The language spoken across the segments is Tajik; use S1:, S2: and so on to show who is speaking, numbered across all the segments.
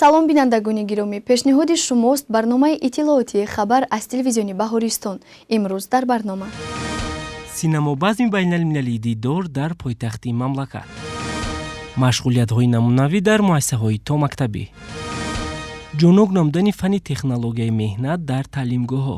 S1: Салом, бинандагони гиромӣ! Пешниҳоди шумост барномаи иттилоотии «Хабар» аз телевизиони Баҳористон. Имрӯз дар барнома:
S2: Синамобазми байналмилалии «Дидор» дар пойтахти мамлакат, машғулиятҳои намунавӣ дар муассисаҳои томактабӣ, ҷонок намудани фанни технологияи меҳнат дар таълимгоҳҳо.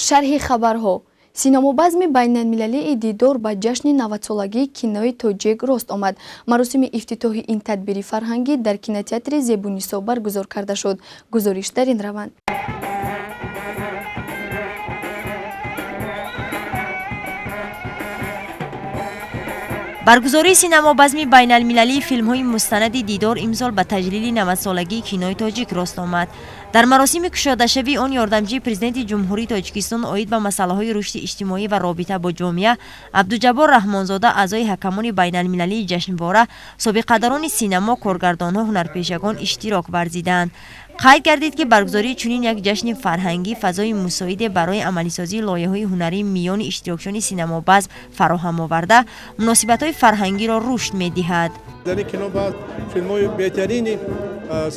S1: Шарҳи хабарҳо: синамобазми байналмилалии «Дидор» ба ҷашни 90-солагии кинои тоҷик рост омад. Маросими ифтитоҳи ин тадбири фарҳангӣ дар кинотеатри «Зебунисо» баргузор карда шуд. Гузориш дар ин раванд.
S3: Баргузории синамобазми байналмилалии филмҳои мустанади «Дидор» имсол ба таҷлили 90-солагии кинои тоҷик рост омад. Дар маросими кушодашавии он ёрдамчии президенти Ҷумҳурии Тоҷикистон оид ба масъалаҳои рушди иҷтимоӣ ва робита бо ҷомеа Абдуҷаббор Раҳмонзода, аъзои ҳакамони байналмилалии ҷашнвора, собиқадарони синамо, коргардонҳо, ҳунарпешагон иштирок варзиданд. Қайд гардид, ки баргузории чунин як ҷашни фарҳангӣ фазои мусоиде барои амалисозии лоиҳаҳои ҳунарӣ миёни иштирокчиёни синамобазм фароҳам оварда, муносибатҳои фарҳангиро рушд медиҳад.
S4: Дар ин кинобазм филмҳои беҳтарини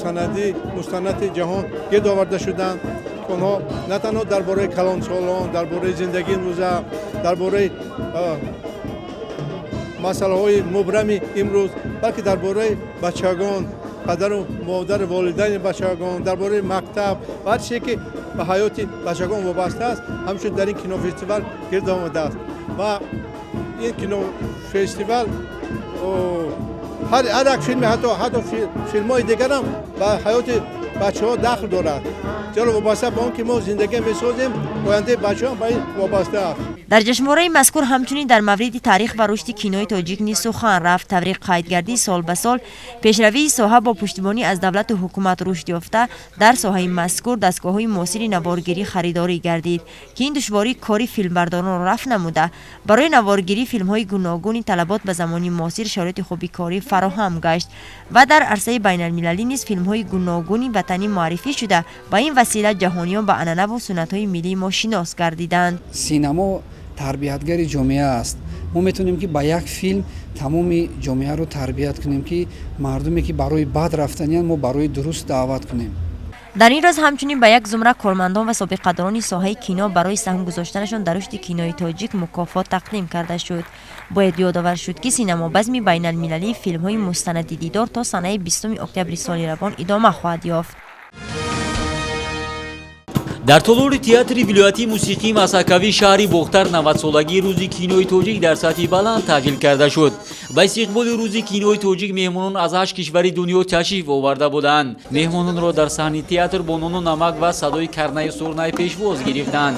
S4: санадӣ, мустанади ҷаҳон гирд оварда шуданд. Онҳо на танҳо дар бораи калонсолон, дар бораи зиндагии имрӯза, дар бораи масъалаҳои мубрами имрӯз, балки дар бораи бачагон, падару модару волидайни бачагон, дар бораи мактаб ва ҳар чизе ки ба ҳаёти бачагон вобаста аст, ҳамчунин дар ин кинофестивал гирд омадааст. Ва ин кинофестивал ҳар як филме, ҳатто филмҳои дигарам ба ҳаёти бачаҳо дахл дорад, зеро вобаста ба он ки мо зиндагӣ месозем, ояндаи бачаҳо ба ин вобаста аст.
S3: Дар ҷашнвораи мазкур ҳамчунин дар мавриди таърих ва рушди кинои тоҷик низ сухан рафт. Таври қайд гардид, сол ба сол пешравии соҳа бо пуштибонӣ аз давлату ҳукумат рушд ёфта, дар соҳаи мазкур дастгоҳҳои муосири наворгирӣ харидорӣ гардид, ки ин душвории кори филмбардоронро рафъ намуда, барои наворгирии филмҳои гуногуни талабот ба замони муосир шароити хуби корӣ фароҳам гашт ва дар арсаи байналмилалӣ низ филмҳои гуногуни ватанӣ муаррифӣ шуда, ба ин васила ҷаҳониён ба анъанаву суннатҳои миллии мо шинос гардиданд.
S5: Синамо тарбиятгари ҷомеа аст. Мо метавонем, ки ба як филм тамоми ҷомеаро тарбият кунем, ки мардуме, ки барои бад рафтаниянд, мо барои дуруст даъват кунем.
S3: Дар ин рӯз ҳамчунин ба як зумра кормандон ва собиқадорони соҳаи кино барои саҳм гузоштанашон дар рушди кинои тоҷик мукофот тақдим карда шуд. Бояд ёдовар шуд, ки синамобазми байналмилалии филмҳои мустанади «Дидор» то санаи 20 октябри соли равон идома хоҳад ёфт.
S6: Дар толори театри вилоятии мусиқии масакавии шаҳри Бохтар 90-солагии рӯзи кинои тоҷик дар сатҳи баланд таҷлил карда шуд. Ба истиқболи рӯзи кинои тоҷик меҳмонон аз ҳашт кишвари дунё ташриф оварда буданд. Меҳмононро дар саҳни театр бо нону намак ва садои карнаю сурнай пешвоз гирифтанд.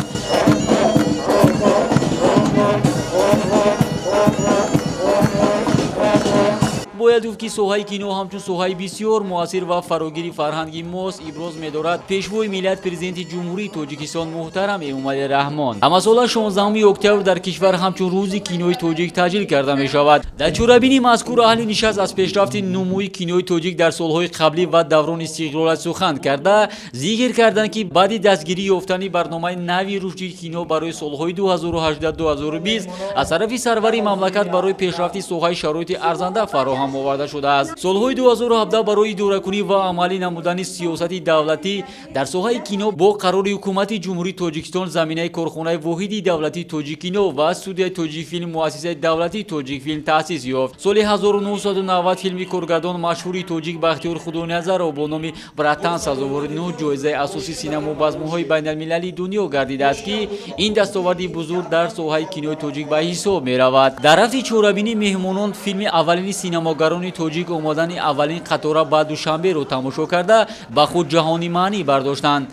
S6: Бояд гуфт, ки соҳаи кино ҳамчун соҳаи бисёр муассир ва фарогири фарҳанги мост, иброз медорад Пешвои миллат, Президенти Ҷумҳурии Тоҷикистон муҳтарам Эмомалӣ Раҳмон. Ҳамасола 16 октябр дар кишвар ҳамчун рӯзи кинои тоҷик таҷлил карда мешавад. Дар чорабини мазкур аҳли нишаст аз пешрафти нумӯи кинои тоҷик дар солҳои қаблӣ ва даврони истиқлолият сухан карда, зикр карданд, ки баъди дастгирӣ ёфтани барномаи нави рушди кино барои солҳои 2018-2020 аз тарафи сарвари мамлакат барои пешрафти соҳаи шароити арзанда фароҳам оварда шудааст. Солҳои 2017 барои идоракунӣ ва амалӣ намудани сиёсати давлатӣ дар соҳаи кино бо қарори Ҳукумати Ҷумҳурии Тоҷикистон заминаи корхонаи воҳиди давлатии «Тоҷиккино» ва студияи «Тоҷикфилм», муассисаи давлатии «Тоҷикфилм» таъсис ёфт. Соли 1990 филми коргардон машҳури тоҷик Бахтиёр Худойназаров бо номи «Братан» сазовори нӯ ҷоизаи асосии синамобазмҳои байналмилалии дунё гардидааст, ки ин дастоварди бузург дар соҳаи кинои тоҷик ба ҳисоб меравад. Дар рафти чорабинӣ меҳмонон филми аввалини синамогарони тоҷик «Омадани аввалин қатора ба Душанберо» тамошо карда, ба худ ҷаҳонӣ маънӣ бардоштанд.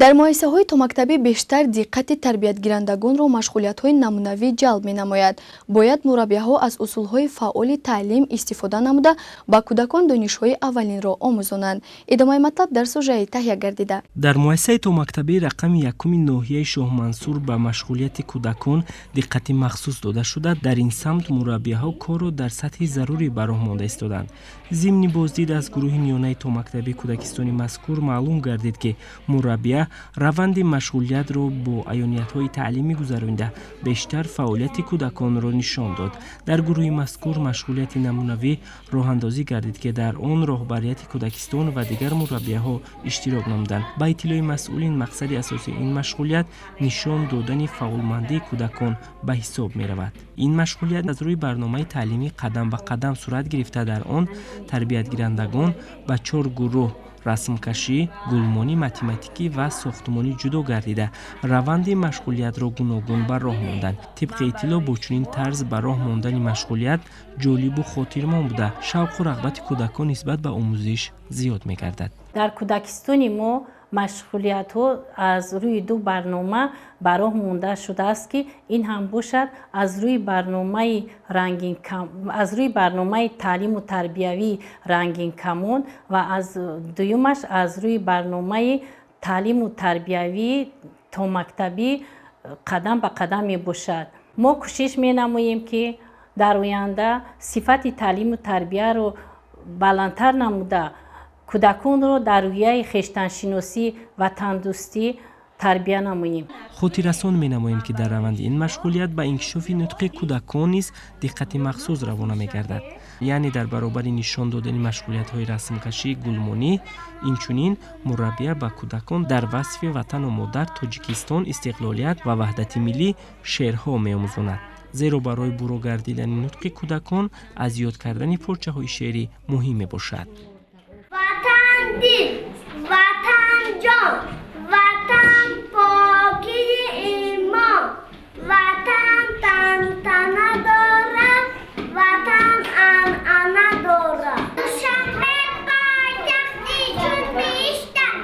S1: Дар муассисаҳои томактабӣ бештар диққати тарбиятгирандагонро машғулиятҳои намунавӣ ҷалб менамояд. Бояд мураббияҳо аз усулҳои фаъоли таълим истифода намуда, ба кӯдакон донишҳои аввалинро омӯзонанд. Идомаи матлаб дар сужаи таҳия гардида.
S2: Дар муассисаи томактабии рақами якуми ноҳияи Шоҳмансур ба машғулияти кӯдакон диққати махсус дода шуда, дар ин самт мураббияҳо корро дар сатҳи зарурӣ ба роҳ монда истоданд. Зимни боздид аз гурӯҳи миёнаи томактабии кӯдакистони мазкур маълум гардид, ки мураббия раванди машғулиятро бо аёниятҳои таълимӣ гузаронида, бештар фаъолияти кӯдаконро нишон дод. Дар гурӯҳи мазкур машғулияти намунавӣ роҳандозӣ гардид, ки дар он роҳбарияти кӯдакистон ва дигар мураббияҳо иштирок намуданд. Ба иттилои масъулин, мақсади асосии ин машғулият нишон додани фаъолмандии кӯдакон ба ҳисоб меравад. Ин машғулият аз рӯи барномаи таълимӣ қадам ба қадам сурат гирифта, дар он тарбиятгирандагон ба чор гурӯҳ расмкашӣ, гулмонӣ, математикӣ ва сохтмонӣ ҷудо гардида, раванди машғулиятро гуногун ба роҳ монданд. Тибқи иттилоъ, бо чунин тарз ба роҳ мондани машғулият ҷолибу хотирмон буда, шавқу рағбати кӯдакон нисбат ба омӯзиш зиёд мегардад.
S7: Дар кӯдакистони мо машғулиятҳо аз рӯи ду барнома ба роҳ монда шудааст, ки ин ҳам бошад аз рӯи барномаи таълиму тарбиявии рангинкамон ва аз дуюмаш аз рӯи барномаи таълиму тарбиявии томактабӣ қадам ба қадам мебошад. Мо кӯшиш менамоем, ки дар оянда сифати таълиму тарбияро баландтар намуда, кӯдаконро дар рӯҳияи хештаншиносӣ, ватандӯстӣ тарбия намоем.
S2: Хотиррасон менамоем, ки дар раванди ин машғулият ба инкишофи нутқи кӯдакон низ диққати махсус равона мегардад. Яъне дар баробари нишон додани машғулиятҳои расмкашӣ, гулмонӣ, инчунин мураббия ба кӯдакон дар васфи ватану модар, Тоҷикистон, истиқлолият ва ваҳдати миллӣ шеърҳо меомӯзонад, зеро барои буро гардидани нутқи кӯдакон аз ёд кардани порчаҳои шеърӣ муҳим мебошад.
S8: Ватан дил, ватан ҷон, ватан покии имон, ватан тантана дорад, ватан анъана дорад. Душанбе пойтахти чун биҳиштам,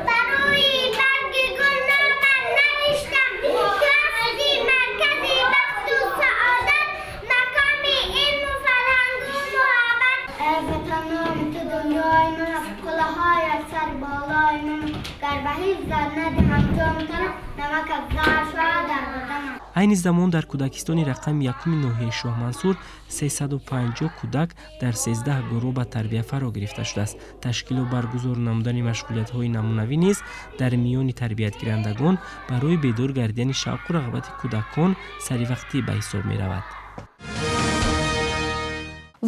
S8: барои барги гул номам навиштам. Ту ҳасти маркази бахту саодат, макони илму фарҳангу муҳаббат. Эй ватанам, ту дунёи ман, қуллаҳоят сар болои ман, гар ба ҳифзат надиҳам ҷону танам, намак аз заҳр шавад дар баданам.
S2: Айни замон дар кӯдакистони рақами якуми ноҳияи Шоҳмансур 350 кӯдак дар 13 гурӯҳ ба тарбия фаро гирифта шудааст. Ташкилу баргузор намудани машғулиятҳои намунавӣ низ дар миёни тарбиятгирандагон барои бедор гардидани шавқу рағбати кӯдакон саривақтӣ ба ҳисоб меравад.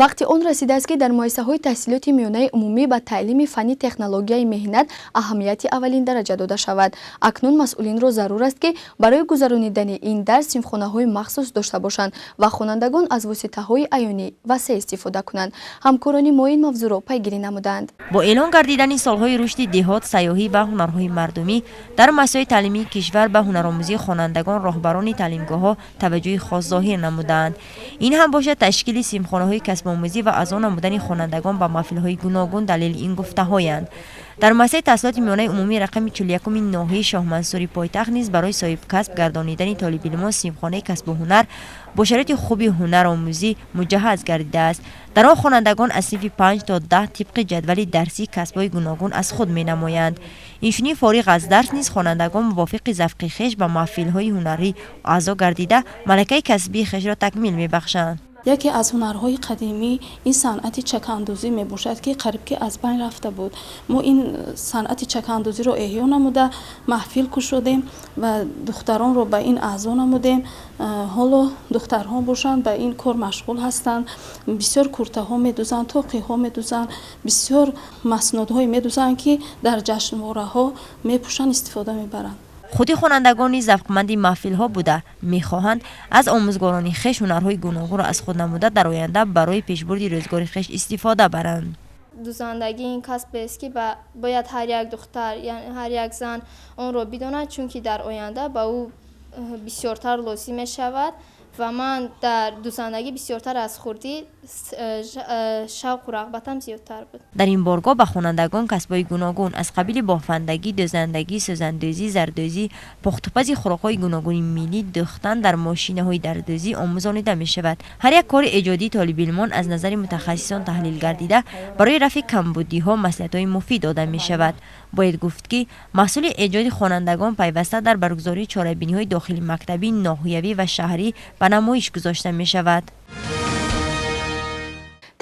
S1: Вақти он расидааст, ки дар муассисаҳои таҳсилоти миёнаи умумӣ ба таълими фанни технологияи меҳнат аҳамияти аввалин дараҷа дода шавад. Акнун масъулинро зарур аст, ки барои гузаронидани ин дарс синфхонаҳои махсус дошта бошанд ва хонандагон аз воситаҳои аёнӣ васеъ истифода кунанд. Ҳамкорони мо ин мавзӯъро пайгирӣ намуданд.
S3: Бо эълон гардидани солҳои рушди деҳот, сайёҳӣ ва ҳунарҳои мардумӣ дар муассисаҳои таълимии кишвар ба ҳунаромӯзии хонандагон роҳбарони таълимгоҳҳо таваҷҷӯҳи хос зоҳир намуданд. Ин ҳам бошад ташкили синфхонаҳои касбомӯзӣ ва аъзо намудани хонандагон ба маҳфилҳои гуногун далели ин гуфтаҳоянд. Дар муассисаи таҳсилоти миёнаи умумии рақами 41-уми ноҳияи Шоҳмансури пойтахт низ барои соҳибкасб гардонидани толибилмон синфхонаи касбу ҳунар бо шароити хуби ҳунаромӯзӣ муҷаҳҳаз гардидааст. Дар он хонандагон аз синфи 5 то 10 тибқи ҷадвали дарсӣ касбҳои гуногун аз худ менамоянд. Инчунин фориғ аз дарс низ хонандагон мувофиқи завқи хеш ба маҳфилҳои ҳунарӣ аъзо гардида, малакаи касбии хешро такмил мебахшанд.
S9: Яке аз ҳунарҳои қадимӣ ин санъати чакандӯзӣ мебошад, ки қариб ки аз байн рафта буд. Мо ин санъати чакандӯзиро эҳё намуда, маҳфил кушодем ва духтаронро ба ин аъзо намудем. Ҳоло духтарҳо бошанд, ба ин кор машғул ҳастанд. Бисёр куртаҳо медӯзанд, тоқиҳо медӯзанд, бисёр маснудҳое медӯзанд, ки дар ҷашнвораҳо мепӯшанд, истифода мебаранд.
S3: Худи хонандагон низ завқманди маҳфилҳо буда, мехоҳанд аз омӯзгорони хеш ҳунарҳои гуногунро аз худ намуда, дар оянда барои пешбурди рӯзгори хеш истифода баранд.
S10: Дузандагӣ ин касбест, ки бояд ҳар як духтар, ҳар як зан онро бидонад, чунки дар оянда ба ӯ бисёртар лозим мешавад. Ва ман дар дузандагӣ бисёртар аз хурдӣ Шавқу рағбатам зиёдтар буд.
S3: Дар ин боргоҳ ба хонандагон касбҳои гуногун аз қабили бофандагӣ, дӯзандагӣ, сӯзандӯзӣ, зардӯзӣ, пухтупази хӯрокҳои гуногуни миллӣ, дӯхтан дар мошинаҳои дардӯзӣ омӯзонида мешавад. Ҳар як кори эҷодии толибилмон аз назари мутахассисон таҳлил гардида, барои рафъи камбудиҳо маслиҳатҳои муфид дода мешавад. Бояд гуфт, ки маҳсули эҷоди хонандагон пайваста дар баргузории чорабиниҳои дохилимактабӣ, ноҳиявӣ ва шаҳрӣ ба намоиш гузошта мешавад.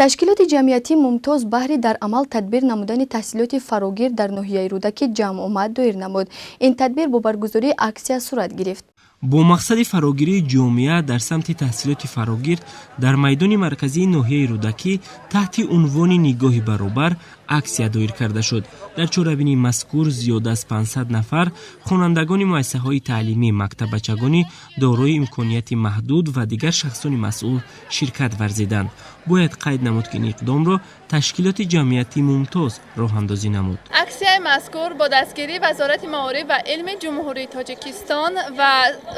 S1: Ташкилоти ҷамъиятии «Мумтоз» баҳри дар амал татбиқ намудани таҳсилоти фарогир дар ноҳияи Рӯдакӣ ҷамъомад доир намуд. Ин тадбир бо баргузории аксия сурат гирифт.
S2: Бо мақсади фарогирии ҷомеа дар самти таҳсилоти фарогир дар майдони марказии ноҳияи Рӯдакӣ таҳти унвони «Нигоҳи баробар» аксия доир карда шуд. Дар чорабинии мазкур зиёда аз 500 нафар хонандагони муассисаҳои таълимӣ, мактаббачагони дорои имконияти маҳдуд ва дигар шахсони масъул ширкат варзиданд. Бояд қайд намуд, ки ин иқдомро ташкилоти ҷамъиятии «Мумтоз» роҳандозӣ намуд.
S11: Аксияи мазкур бо дастгирии Вазорати маориф ва илми Ҷумҳурии Тоҷикистон ва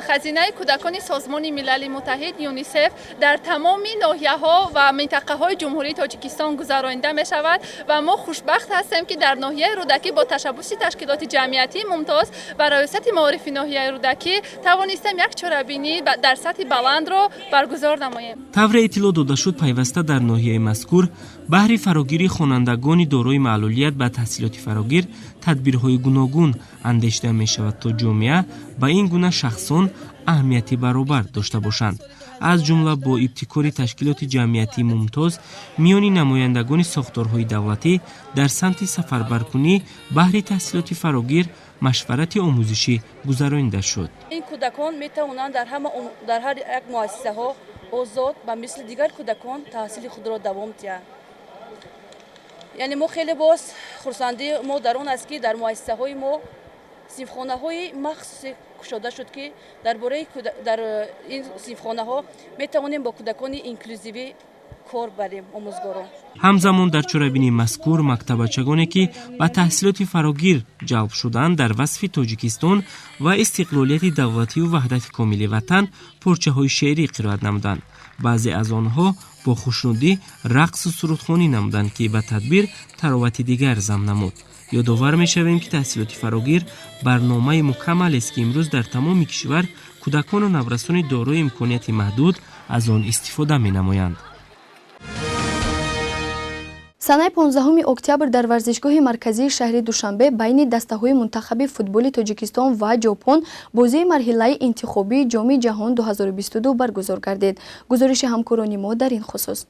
S11: Хазинаи кӯдакони Созмони Милали Муттаҳид ЮНИСЕФ дар тамоми ноҳияҳо ва минтақаҳои Ҷумҳурии Тоҷикистон гузаронида мешавад ва мо хушбахт ҳастем, ки дар ноҳияи Рӯдакӣ бо ташаббуси ташкилоти ҷамъиятии «Мумтоз» ва Раёсати маорифи ноҳияи Рӯдакӣ тавонистем як чорабинӣ дар сатҳи баландро баргузор намоем.
S2: Тавре иттилоъ дода шуд, пайваста дар ноҳияи мазкур баҳри фарогирии хонандагони дорои маълулият ба таҳсилоти фарогир тадбирҳои гуногун андешида мешавад, то ҷомеа ба ин гуна шахсон аҳамияти баробар дошта бошанд. Аз ҷумла бо ибтикори ташкилоти ҷамъиятии «Мумтоз» миёни намояндагони сохторҳои давлатӣ дар самти сафарбаркунӣ баҳри таҳсилоти фарогир машварати омӯзишӣ гузаронида шуд.
S12: Ин кӯдакон метавонанд дар ҳар як муассисаҳо озод ба мисли дигар кӯдакон таҳсили худро давом диҳанд. Яъне мо хеле боз хурсандии мо дар он аст, ки дар муассисаҳои мо синфхонаҳои махсусе кушода шуд, ки дар бораи дар ин синфхонаҳо метавонем бо кӯдакони инклюзивӣ кор барем, омӯзгорон.
S2: Ҳамзамон дар чорабинии мазкур мактаббачагоне, ки ба таҳсилоти фарогир ҷалб шуданд, дар васфи Тоҷикистон ва истиқлолияти давлатию ваҳдати комили ватан порчаҳои шеърӣ қироат намуданд. Баъзе аз онҳо бо хушнудӣ рақсу сурудхонӣ намуданд, ки ба тадбир таровати дигар зам намуд. Ёдовар мешавем, ки таҳсилоти фарогир барномаи мукаммалест, ки имрӯз дар тамоми кишвар кӯдакону наврасони дорои имконияти маҳдуд аз он истифода менамоянд.
S1: Санаи 15 октябр дар варзишгоҳи марказии шаҳри Душанбе байни дастаҳои мунтахаби футболи Тоҷикистон ва Ҷопон бозии марҳилаи интихобии Ҷоми ҷаҳон 2022 баргузор гардид. Гузориши ҳамкорони мо дар ин хусус.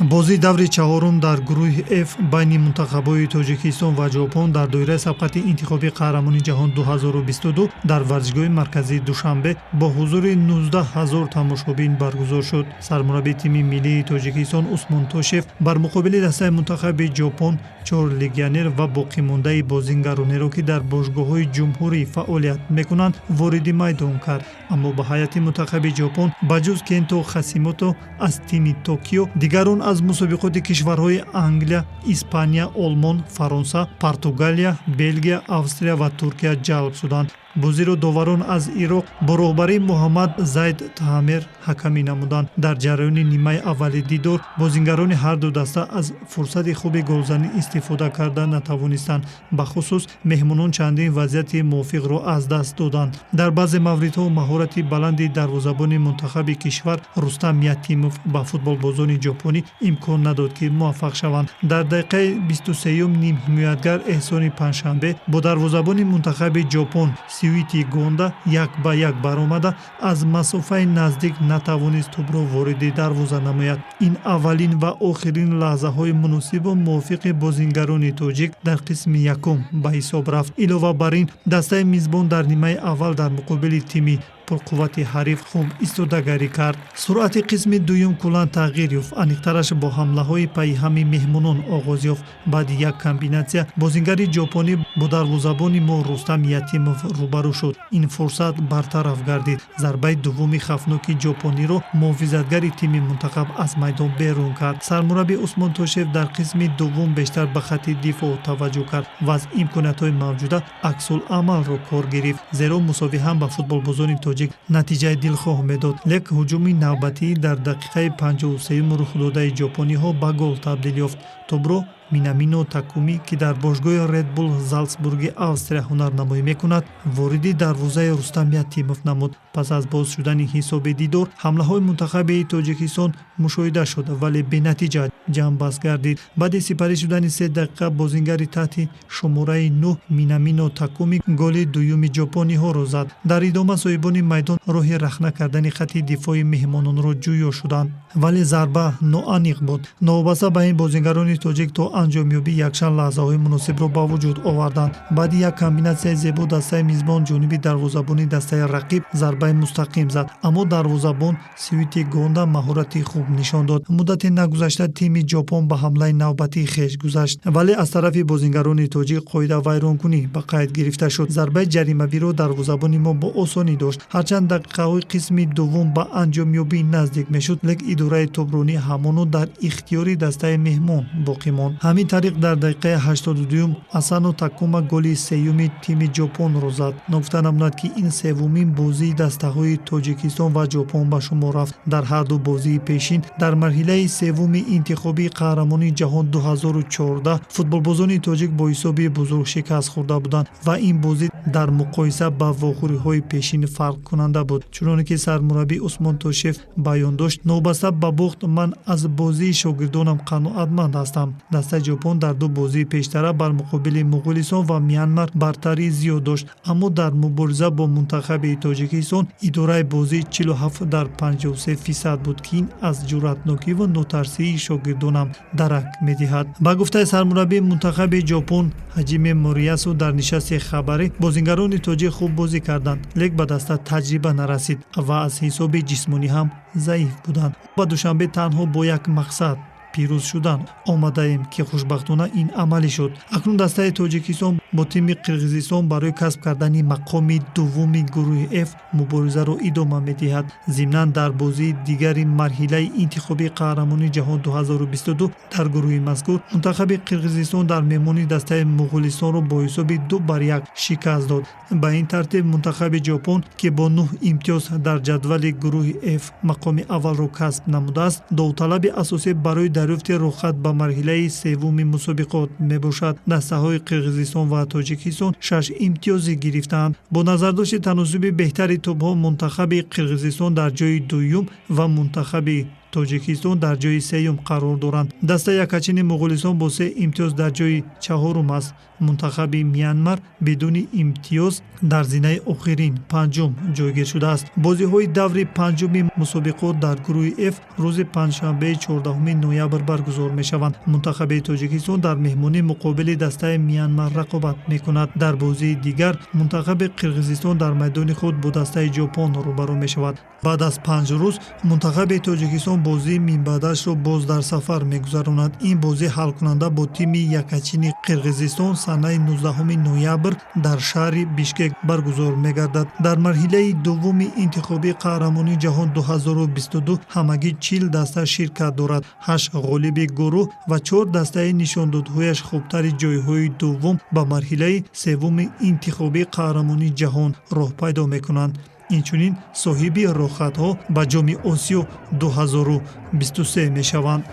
S13: Бозии даври чаҳорум дар гурӯҳи Ф байни мунтахабҳои Тоҷикистон ва Ҷопон дар доираи сабқати интихоби қаҳрамони ҷаҳон 2022 дар варзишгоҳи марказии Душанбе бо ҳузури 19 ҳазор тамошобин баргузор шуд. Сармураббии тими миллии Тоҷикистон Усмон Тошев бар муқобили дастаи мунтахаби Ҷопон чор легионер ва боқимондаи бозингаронеро, ки дар бошгоҳҳои ҷумҳурӣ фаъолият мекунанд, вориди майдон кард. Аммо ба ҳайати мунтахаби Ҷопон ба ҷуз Кенто Хасимото аз тими Токио дигарон аз мусобиқоти кишварҳои Англия, Испания, Олмон, Фаронса, Португалия, Белгия, Австрия ва Туркия ҷалб шуданд. Бозиро доварон аз Ироқ бо роҳбарии Муҳаммад Зайд Таҳамер ҳакамӣ намуданд. Дар ҷараёни нимаи аввали дидор бозингарони ҳарду даста аз фурсати хуби голзанӣ истифода карда натавонистанд. Бахусус меҳмонон чандин вазъияти мувофиқро аз даст доданд. Дар баъзе мавридҳо маҳорати баланди дарвозабони мунтахаби кишвар Рустам Ятимов ба футболбозони ҷопонӣ имкон надод, ки муваффақ шаванд. Дар дақиқаи 23-юм нимҳимоятгар Эҳсони Панҷшанбе бо дарвозабони мунтахаби Ҷопон Сюити Гонда як ба як баромада, аз масофаи наздик натавонист тӯбро вориди дарвоза намояд. Ин аввалин ва охирин лаҳзаҳои муносибу мувофиқи бозингарони тоҷик дар қисми якум ба ҳисоб рафт. Илова бар ин, дастаи мизбон дар нимаи аввал дар муқобили тими пурқуввати ҳариф хуб истодагарӣ кард. Суръати қисми дуюм куллан тағйир ёфт. Аниқтараш, бо ҳамлаҳои пайҳами меҳмонон оғоз ёфт. Баъди як комбинатсия бозингари ҷопонӣ бо дарвозабони мо Рустам Ятимов рӯбарӯ шуд. Ин фурсат бартараф гардид. Зарбаи дуввуми хавфноки ҷопониро муҳофизатгари тими мунтахаб аз майдон берун кард. Сармураббӣ Усмон Тошев дар қисми дуввум бештар ба хатти дифоъ таваҷҷӯҳ кард ва аз имкониятҳои мавҷуда аксулъамалро кор гирифт, зеро мусовӣ ҳам ба футболбозони тоҷик тоҷик натиҷаи дилхоҳ медод, лек ҳуҷуми навбатӣ дар дақиқаи 53-юм рухдодаи ҷопониҳо ба гол табдил ёфт. Тӯбро Минамино Такуми, ки дар бошгоҳи Ред Булл Залцбурги Австрия ҳунарнамоӣ мекунад, вориди дарвозаи Рустам Ятимов намуд. Пас аз боз шудани ҳисоби дидор, ҳамлаҳои мунтахаби Тоҷикистон мушоҳида шуд, вале бенатиҷа ҷамъбаст гардид. Баъди сипарӣ шудани 3 дақиқа бозингари таҳти шумораи 9 Минамино Такуми голи дуюми ҷопониҳоро зад. Дар идома соҳибони майдон роҳи рахна кардани хатти дифои меҳмононро ҷӯё шуданд, вале зарба ноаниқ буд. Новобаста ба ин, бозингарони тоҷик то анҷомёбии якчанд лаҳзаҳои муносибро ба вуҷуд оварданд. Баъди як комбинатсияи зебо дастаи мизбон ҷониби дарвозабони дастаи рақиб зарбаи мустақим зад, аммо дарвозабон Сюити Гонда маҳорати хуб нишон дод. Муддате нагузашта тими Ҷопон ба ҳамлаи навбатии хеш гузашт, вале аз тарафи бозингарони тоҷик қоидавайронкунӣ ба қайд гирифта шуд. Зарбаи ҷаримавиро дарвозабони мо бо осонӣ дошт. Ҳарчанд дақиқаҳои қисми дуввум ба анҷомёбӣ наздик мешуд, лек идораи тӯбронӣ ҳамоно дар ихтиёри дастаи меҳмон боқӣ монд. Ҳамин тариқ, дар дақиқаи 82-юм Асано Такума голи сеюми тими Ҷопонро зад. Ногуфта намонад, ки ин севумин бозии дастаҳои Тоҷикистон ва Ҷопон ба шумор рафт. Дар ҳарду бозии пешин дар марҳилаи севуми интихобии қаҳрамонии ҷаҳон 2014 футболбозони тоҷик бо ҳисоби бузург шикаст хӯрда буданд ва ин бозӣ дар муқоиса ба вохӯриҳои пешин фарқкунанда буд. Чуноне ки сармураббӣ Усмон Тошев баён дошт: «Новобаста ба бохт, ман аз бозии шогирдонам қаноатманд ҳастам». Дастаи Ҷопон дар ду бозии пештара бар муқобили Муғулистон ва Мянмар бартарии зиёд дошт, аммо дар мубориза бо мунтахаби Тоҷикистон идораи бозӣ 47 дар 53% буд, ки ин аз ҷуръатнокӣ ва нотарсии шогирдонам дарак медиҳад. Ба гуфтаи сармураббии мунтахаби Ҷопон Ҳаҷиме Мориясу дар нишасти хабарӣ, бозингарони тоҷик хуб бозӣ карданд, лек ба даста таҷриба нарасид ва аз ҳисоби ҷисмонӣ ҳам заиф буданд. Ба Душанбе танҳо бо як мақсад, пирӯз шудан омадаем, ки хушбахтона ин амалӣ шуд. Акнун дастаи Тоҷикистон бо тими Қирғизистон барои касб кардани мақоми дуввуми гурӯҳи Ф муборизаро идома медиҳад. Зимнан, дар бозии дигари марҳилаи интихобии қаҳрамонии ҷаҳон 2022 дар гурӯҳи мазкур мунтахаби Қирғизистон дар меҳмонӣ дастаи Муғулистонро бо ҳисоби 2 бар 1 шикаст дод. Ба ин тартиб, мунтахаби Ҷопон, ки бо нӯҳ имтиёз дар ҷадвали гурӯҳи Ф мақоми аввалро касб намудааст, довталаби асосӣ барои дарёфти роҳхат ба марҳилаи севуми мусобиқот мебошад. Дастаҳои Қирғизистон ва Тоҷикистон шаш имтиёзӣ гирифтаанд. Бо назардошти таносуби беҳтари тӯбҳо, мунтахаби Қирғизистон дар ҷои дуюм ва мунтахаби Тоҷикистон дар ҷои сеюм қарор доранд. Дастаи якачини Муғулистон бо се имтиёз дар ҷои чаҳорум аст. Мунтахаби Мянмар бидуни имтиёз дар зинаи охирин, панҷум ҷойгир шудааст. Бозиҳои даври панҷуми мусобиқот дар гурӯҳи Ф рӯзи панҷшанбеи 14 ноябр баргузор мешаванд. Мунтахаби Тоҷикистон дар меҳмонӣ муқобили дастаи Мянмар рақобат мекунад. Дар бозии дигар мунтахаби Қирғизистон дар майдони худ бо дастаи Ҷопон рӯбарӯ мешавад. Баъд аз 5 рӯз мунтахаби Тоҷикистон бозии минбаъдашро боз дар сафар мегузаронад. Ин бозии ҳалкунанда бо тими якачини Қирғизистон санаи 19 ноябр дар шаҳри Бишкек баргузор мегардад. Дар марҳилаи дуввуми интихобии қаҳрамонии ҷаҳон 2022 ҳамагӣ 40 даста ширкат дорад. Ҳашт ғолиби гурӯҳ ва чор дастаи нишондодҳояш хубтари ҷойҳои дуввум ба марҳилаи севуми интихобии қаҳрамонии ҷаҳон роҳ пайдо мекунанд. Инчунин соҳиби роҳхатҳо ба Ҷоми Осиё 2023 мешаванд.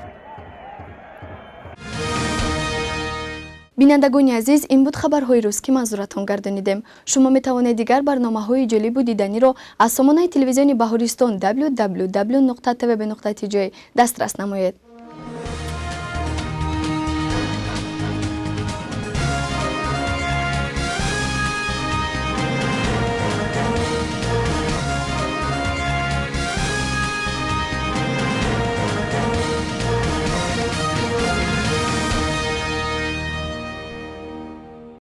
S1: Бинандагони азиз, ин буд хабарҳои рӯз, ки манзуратон гардонидем. Шумо метавонед дигар барномаҳои ҷолибу диданиро аз сомонаи телевизиони Баҳористон www tvb tj дастрас намоед.